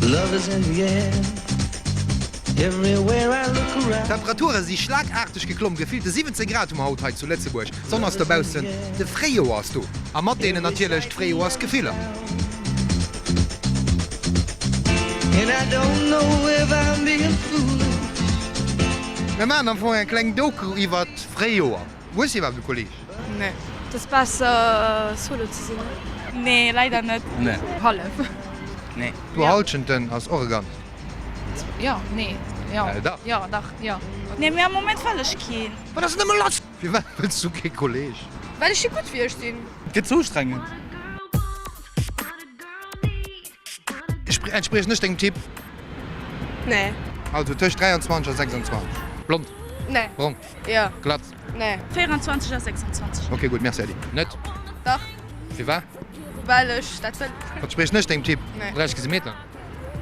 Love is in the air. Everywhere I look around. D'Temperature si schlagaarteg geklomm, gefillte 17 Grad hu mer haut hei zu Lëtzebuerg. D'Sonn ass dobaussen, de Fréijoer ass do a mat deenen natierlech d'Fréijoersgefiller. And I don't know if I'm being foolish. Mir maachen am Fong eng kleng Doku iwwert d'Fréijoer. Hues de iwwerhaapt e Kolleeg? Nee. Et ass besser solo ze sinn. Nee, leider net. Nee. Hallef. Nee. D'Puer Halschenten ass och e Ganzt. Jo, nee, jo. Dach. Jo, dach, jo. Nee, mee am Moment well ech keen. Wat ass nëmme lass? Firwat wëlls du kee Kolleeg? Well ech jo gutt fir iech sinn. Et gëtt ze ustrengend. Entspriechen ech dengem Typ? Nee. Also tëscht 23 a 26. Blond? Nee. Brong? Jo. Glatt? Nee. 24 a 26. Ok, gutt, merci Äddi. Net? Dach. Firwat? Well ech dat wëll. Entspriechen ech dengem Typ? Nee. 30 Gesimeter?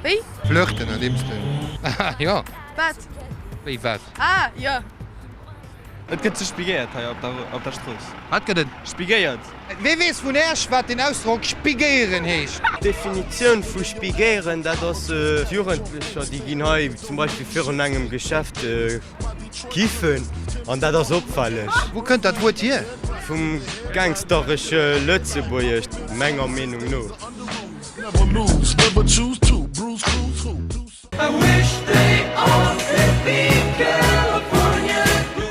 Wéi? Flirten andeems de. Aha, jo. Wat? Wéi wat? Ah, jo. Et gëtt ze spigéiert hei op der op der Strooss. Wat gëtt et? Spigéiert. Wee weess vun Äerch wat den Ausdrock spigéieren heescht? D'Definitioun vu spigéieren, dat ass Jugendlecher, déi ginn hei zum Beispill virun engem Geschäft kiffen an dat ass opfälleg. Wou kënnt dat Wuert hier? Vum gangsteresche Lëtzebuergesch, menger Meenung no.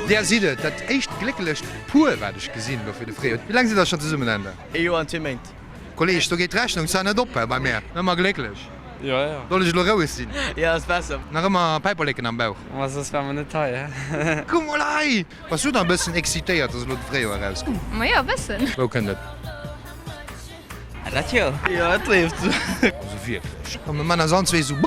Där sidd et, dat éischt glécklecht Puer wat ech gesinn elo fir de Fréijoer. Wéi laang sidd der schonn zesummen, Änder? Ee Joer an zwee Méint. Kolleg, do geet d'Rechnung zwar net op bei mär. Ëmmer glécklech. Jo, jo. Soll ech elo roueg sinn? Jo, ass besser. Nach ëmmer Päiperleken am Bauch? Ma soss wär mer net hei, he? Kuck mol hei! Bass du dann e bëssen excitéiert, dass elo de Fréijoer erauskënnt? Ma jo, e bëssen. Wou kënnt et? Dat jo. Jo, et leeft. Also wierklech, komm mir man eis allen zwee esou.